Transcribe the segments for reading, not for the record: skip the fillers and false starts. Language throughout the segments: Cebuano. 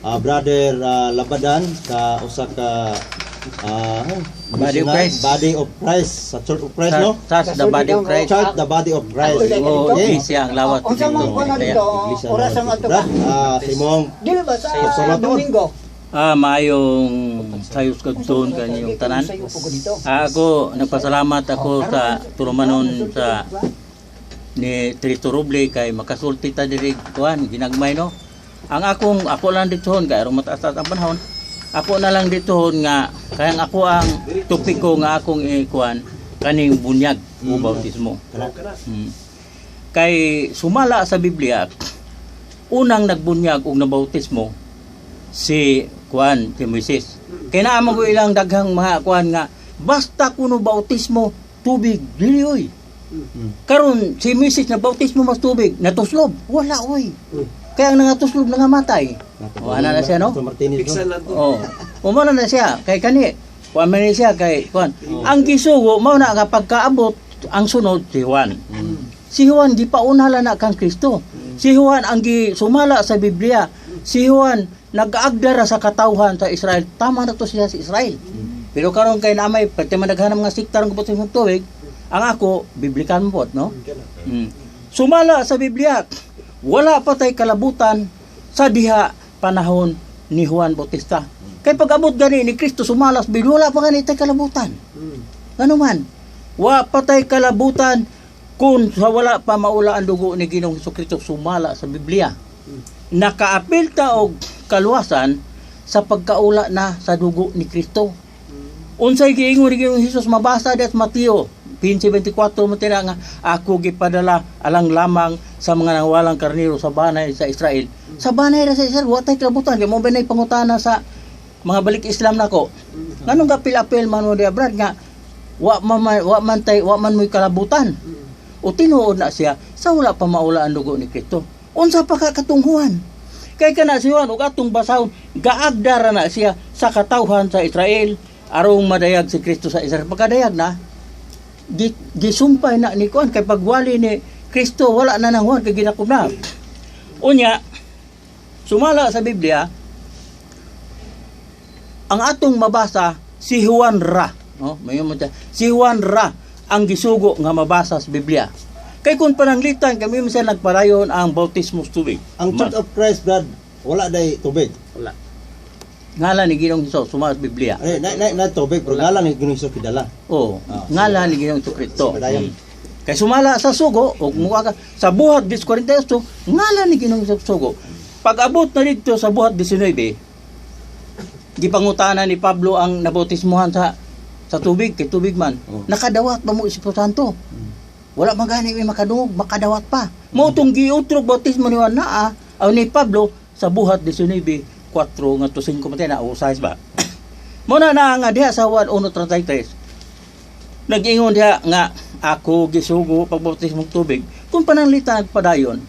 Brother Labadan sa usa ka Body of missionary- Christ. Body of Christ sa Church of Christ, no? Church, the Body of Christ. Church, the Body of Christ. O Okay. Iglesia ang lawas ni Unsa man Kristo. ko na Kaya, dito, Iglesia oras ng ang ato Brad, ka. sa imong Dili ba sa Sa Domingo? Maayong sayos kadton kanyong tanan. Ako nagpasalamat ako sa tulumanon sa ni Trito Roble kay makasulti ta diri kuan ginagmay, no. Ang akong ako lang ditohon kay aron mataas ang panahon. Ako na lang ditohon nga kaya ang ako ang topiko nga akong ikuan kaning bunyag o bautismo. Kay sumala sa Biblia, unang nagbunyag og nabautismo si kuan, si Moises. Kay naa man ko ilang daghang mga kuan nga basta kuno bautismo tubig, dili oy. Karon si Moises na bautismo mas tubig, natuslob, wala oy. Kaya ang nangatuslob nangamatay. O ana na siya, no? Pastor Martinez, no? Oh. Umana na siya kay kani. Kuan man ni siya kay kuan. Ang gisugo mao na nga pagkaabot ang sunod si Juan. Si Juan gipaunhala na kang Kristo. Si Juan ang gisumala sa Biblia. Si Juan nag-aagdara sa katawhan sa Israel. Tama na to siya sa Israel. Pero karon kay naamay pati man daghan mga sikta ng bautismo ng tubig, ang ako biblikan mo, no? Sumala sa Biblia, wala pa tay kalabutan sa diha panahon ni Juan Bautista. Kay pag-abot gani ni Kristo sumala sa Biblia, wala pa gani tay kalabutan. Ano man? Wa pa tay kalabutan kung sa wala pa maula ang dugo ni Ginoong Kristo sumala sa Biblia. Nakaapil ta og kaluwasan sa pagkaula na sa dugo ni Kristo. Unsay giingon ni Ginoong Hesus, mabasa diha sa Mateo 15:24 mo tira nga ako gipadala alang lamang sa mga nawalang karnero sa banay sa Israel. Sa banay ra sa Israel, wa tay kalabutan kay mo ba nay pangutana sa mga balik Islam nako. Nganong gapil-apil man mo diha, Brad, nga wa man tay wa man mo'y kalabutan? O tinuod na siya sa wala pa maula ang dugo ni Kristo. Unsa pa ka katunghuan? Kay kana si Juan ug atong basahon, gaagdara na siya sa katawhan sa Israel arong madayag si Kristo sa Israel. Pagkadayag na, gisumpay na ni kuan kay pagwali ni Kristo wala na nang Juan kay ginakom na. Unya, sumala sa Biblia, ang atong mabasa si Juan ra, no? Mayo mo siya. Si Juan ra ang gisugo nga mabasa sa Biblia. Kay kung pananglitan kami man siya nagparayon ang bautismo sa tubig. Ang Church of Christ, Brad, wala day tubig. Wala. Ngalan ni Ginoong Hesus sumala sa Biblia. Ay, na tubig, pero ngalan ni Ginoong Hesus kidala. Oh, ngalan ni Ginoong Hesus Kristo. Padayon. Kay sumala sa sugo og muka ka sa Buhat 10:48, ngalan ni Ginoong Hesus sugo. Pag abot na dito sa Buhat 19, gipangutana ni Pablo ang nabautismuhan sa tubig, kay tubig man. Nakadawat ba mo Espiritu Santo? Wala man gani may makadungog, makadawat pa. Mao tong giutrog bautismo ni Juan naa aw ni Pablo sa Buhat 19:4 ngadto 5 man na usahis ba. Mo na na nga diha sa Juan 1:33. Nag-ingon diha nga ako gisugo pagbautismo og tubig. Kung pananglitan nagpadayon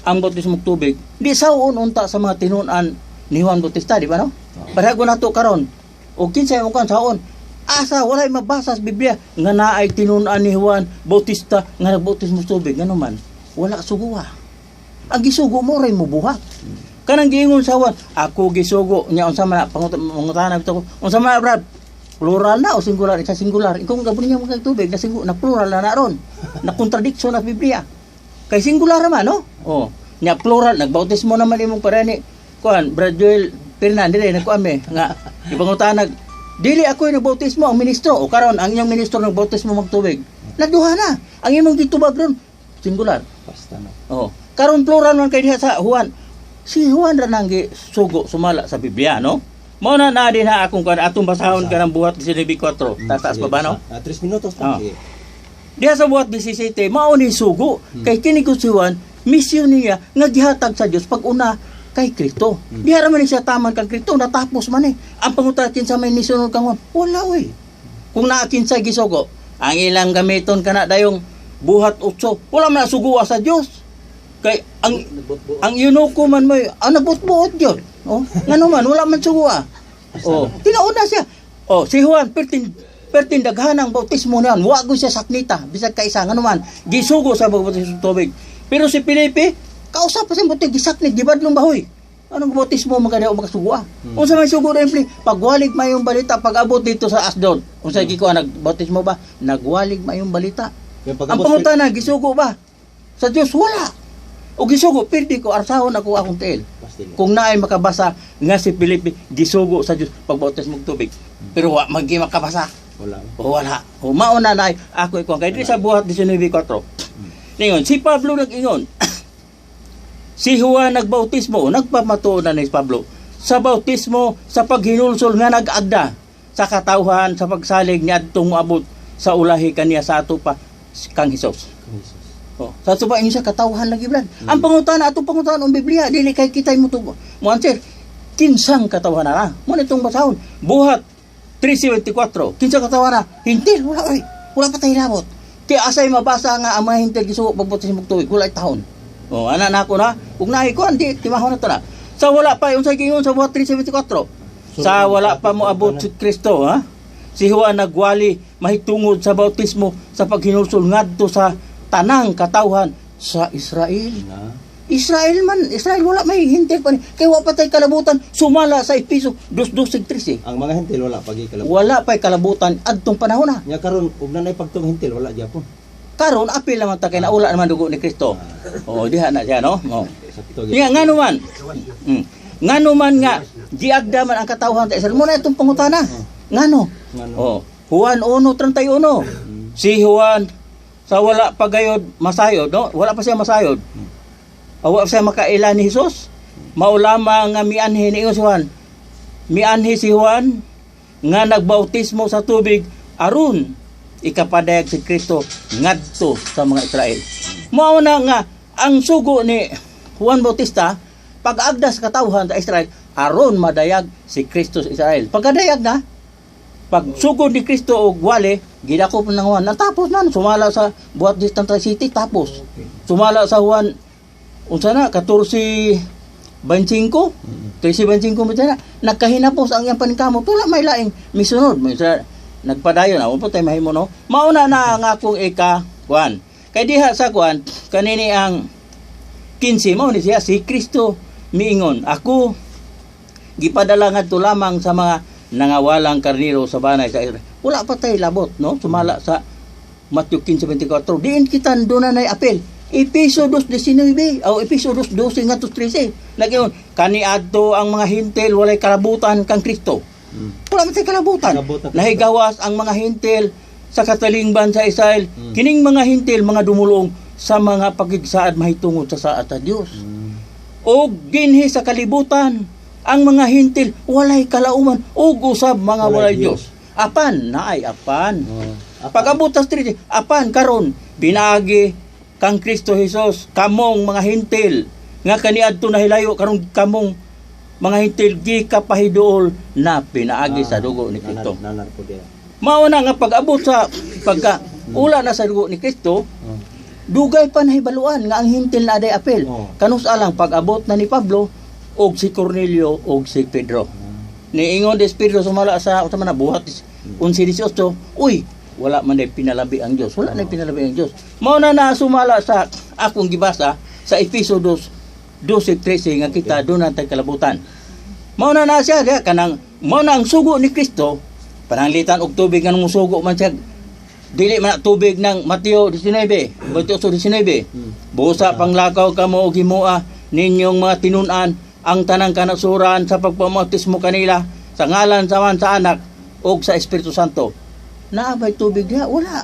ang bautismo og tubig, di sawon unta sa mga tinun-an ni Juan Bautista, di ba, no? Pareho nato karon. Og kinsay mo kan saon? Asa walay mabasa sa Biblia nga naay tinun-an ni Juan Bautista nga nagbautismo sa tubig, ngano man wala suguha. Ang gisugo mo ray mo buhat. Kanang giingon sa Juan, ako gisugo nya unsa man na pangutana bitaw ko. Unsa man na, Brad? Plural na o singular? Isa singular. Ikaw gabon niya mga tubig na singular, na plural na naron. Na contradiction na Biblia. Kay singular naman, no? Oh. Nya plural nagbautismo naman imong parani. Kuan, Brad Joel Fernan dili nagkuan me nga ipangutana dili ako yung nagbautismo, ang ministro o karon ang inyong ministro nagbautismo magtubig. Nagduha na. Ang imong gitubag ron singular. Basta na. Oh. Karon plural man kay diha sa Juan. Si Juan ra nang sugo sumala sa Biblia, no? Mao na na din ha akong kan atong basahon kanang Buhat 19:4. Tataas Sige, pa ba, no? basa. 3 minutos pa. Sige. Diha sa Buhat 17, mao ni sugo. Kay kini ko si Juan, misyon niya nga gihatag sa Dios pag una kay Kristo. Diha ra man ni siya taman kang Kristo, natapos man eh. Ang pangutan sa may nisunod kang Juan, wala oy. Kung naa kinsay gisugo, ang ilang gamiton kana dayong Buhat 8, wala man suguha sa Dios. Kay ang eunuko man mo, ang nabot-buot yun. Oh, ngano man wala man suguha. Oh, tinauna siya. Oh, si Juan pertin pertin daghan ang bautismo niyan. Wa gyud siya saknita bisag kaisa, ngano man gisugo sa bautismo sa tubig. Pero si Felipe, kausap pa siya buti gisaknit gibadlong bahoy. Anong bautismo man kaniya o makasugua? Unsa may sugo rin pli? Pagwalig mayong balita pag-abot dito sa Asdod. Unsa gikuha, nagbautismo ba? Nagwalig mayong balita. Yung Ang pag-abot pangutana, gisugo ba? Sa Dios wala. O gisugo, pirdi ko arsahon ako akong tiil. Pastil. Kung naay makabasa nga si Felipe gisugo sa Dios pagbautismo og tubig. Pero wa man gyud makabasa. Wala. O wala. O mauna na ay ako ikaw kay diri sa Buhat 19:4. Ningon si Pablo nag-ingon. Si Juan nagbautismo, nagpamatuod na ni Pablo sa bautismo sa paghinulsol nga nag-agda sa katawhan sa pagsalig niadtong moabot sa ulahi kaniya sa ato pa kang Hesus. Jesus. Oh, sa ato pa inyo sa katawhan lagi, brad. Ang pangutana atong pangutana ang Biblia dili kay kitay mo to. Mo answer kinsang katawhan na? Mo na itong basahon. Buhat 3:74. Kinsang katawhan na? Hintil wala oy. Wala pa tayo labot. Kay asay mabasa nga ang mga hintil gisugo pagbutis mo tuig wala tahon. Oh, ana na ako na. Ug naay ko di timahon na to na. Sa wala pa unsay giingon sa Buhat 3:74? Sa wala pa moabot si Kristo, ha? Si Juan nagwali mahitungod sa bautismo sa paghinulsol ngadto sa tanang katawhan sa Israel. Na. Israel man, Israel wala may hintil pa ni. Kay wa pa tay kalabutan sumala sa Episo 2:12-13. Ang mga hintil wala pagi kalabot. Wala pa'y kalabutan adtong panahon na. Nya karon ug nanay pagtong hintil wala gyapon. Karon apil naman ta kay naula naman dugo ni Kristo. Oh, diha na siya no. Oh. Sakto gyud. Nga ngano man. Ngano man nga giagda man ang katawhan sa Israel. Mo na itong pangutana. Ngano? Ngano? Oh, Juan 1:31. Si Juan sa wala pa gayod masayod, no? Wala pa siya masayod. Awa pa siya makaila ni Jesus. Mao lamang nga mianhi ni si Juan. Mianhi si Juan nga nagbautismo sa tubig aron ikapadayag si Kristo ngadto sa mga Israel. Mao na nga ang sugo ni Juan Bautista pag-agda sa katawhan sa Israel aron madayag si Kristo sa Israel. Pagkadayag na, pag sugod ni Kristo og wali, gidakop ng Juan. Natapos na, sumala sa Buhat Distanta City, tapos. Sumala sa Juan, unsa na, 14:25, 13:25 mo na, nagkahinapos ang iyang paningkamot. Wala may laing misunod. May sa, nagpadayon na, po tayo mahimo no. Mauna na ang akong ika, Juan. Kay diha sa Juan, kanini ang 15 mo ni siya si Kristo miingon, ako gipadala ngadto lamang sa mga nangawalang karniro sa banay sa Israel. Wala pa tayo labot, no? Sumala sa Matthew 15:24. Diin kita doon na apel. Episo 2:19 o Episo 2:12 ngadto 13. Nagyon, kaniadto ang mga hintil walay kalabutan kang Kristo. Wala man tay kalabutan. Kalabutan. Nahigawas ang mga hintil sa katalingban sa Israel. Kining mga hintil mga dumulong sa mga pagigsaad mahitungod sa saad sa Dios. Og dinhi sa kalibutan ang mga hintil walay kalauman ug usab mga Walay walay Dios. Apan naay apan. Oh. Pag-abot sa street, apan karon pinaagi kang Kristo Jesus kamong mga hintil nga kaniadto nahilayo karon kamong mga hintil gikapahiduol na pinaagi sa dugo ni Kristo. Nanar po diya. Mao na nga pag-abot sa pagka ula na sa dugo ni Kristo, Oh. dugay pa nahibaluan nga ang hintil na aday apel. Oh. Kanus alang pag-abot na ni Pablo og si Cornelio og si Pedro. Niingon des Pedro sumala sa unsa man na Buhat 11:18, uy, wala man day pinalabi ang Dios. Wala na pinalabi ang Dios. Mao na na sumala sa akong gibasa sa Efeso 2:12-13 nga kita doon natay kalabutan. Mao na na siya diha kanang mao na ang sugo ni Kristo pananglitan og tubig nga musugo man siya dili man na tubig ng Mateo 19, Mateo 19. Busa panglakaw kamo og himoa ninyong mga tinun-an ang tanang kanasuran sa pagpamautismo kanila sa ngalan sa man sa anak og sa Espiritu Santo. Naa bay tubig diha? Wala.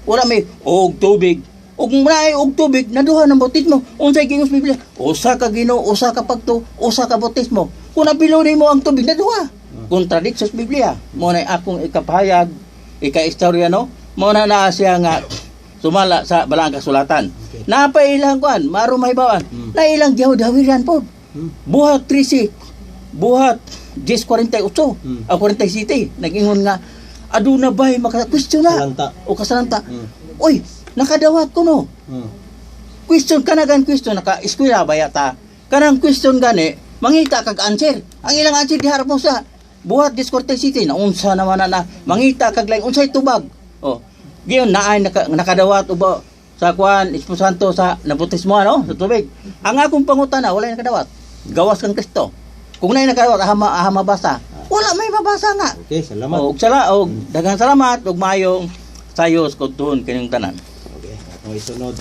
Wala may og tubig. Og naay og tubig naduha ng bautismo. Unsay giingon sa Biblia? Usa ka Ginoo, usa ka pagtuo, usa ka bautismo. Kung napilo nimo ang tubig naduha. Contradict sa Biblia. Mo na akong ikapahayag, ika-istorya no. Mo na naa siya nga sumala sa balaang kasulatan. Okay. Napailang kuan, maro mahibawan. Na ilang gihaw-dawiran pod. Buhat 13, Buhat 10:48, ah, 47, nag-ingon nga aduna bay maka question na Salanta. o kasalanta. Uy, nakadawat ko no. Question kanagan question naka eskwela ba yata? Kanang question gani, mangita kag answer. Ang ilang answer diha mo sa Buhat 10:47 na unsa naman na, na mangita kag laing unsay tubag. Oh. Giyon naay naka, nakadawat uba sa kuan Espiritu Santo sa nabautismo no sa tubig. Ang akong pangutana walay nakadawat. Gawas kang Kristo. Kung naay nakadawat aha mabasa. Wala may mabasa nga. Okay, salamat. Og sala og daghang salamat ug maayong sayos kudtuon kining tanan. Okay, atong isunod.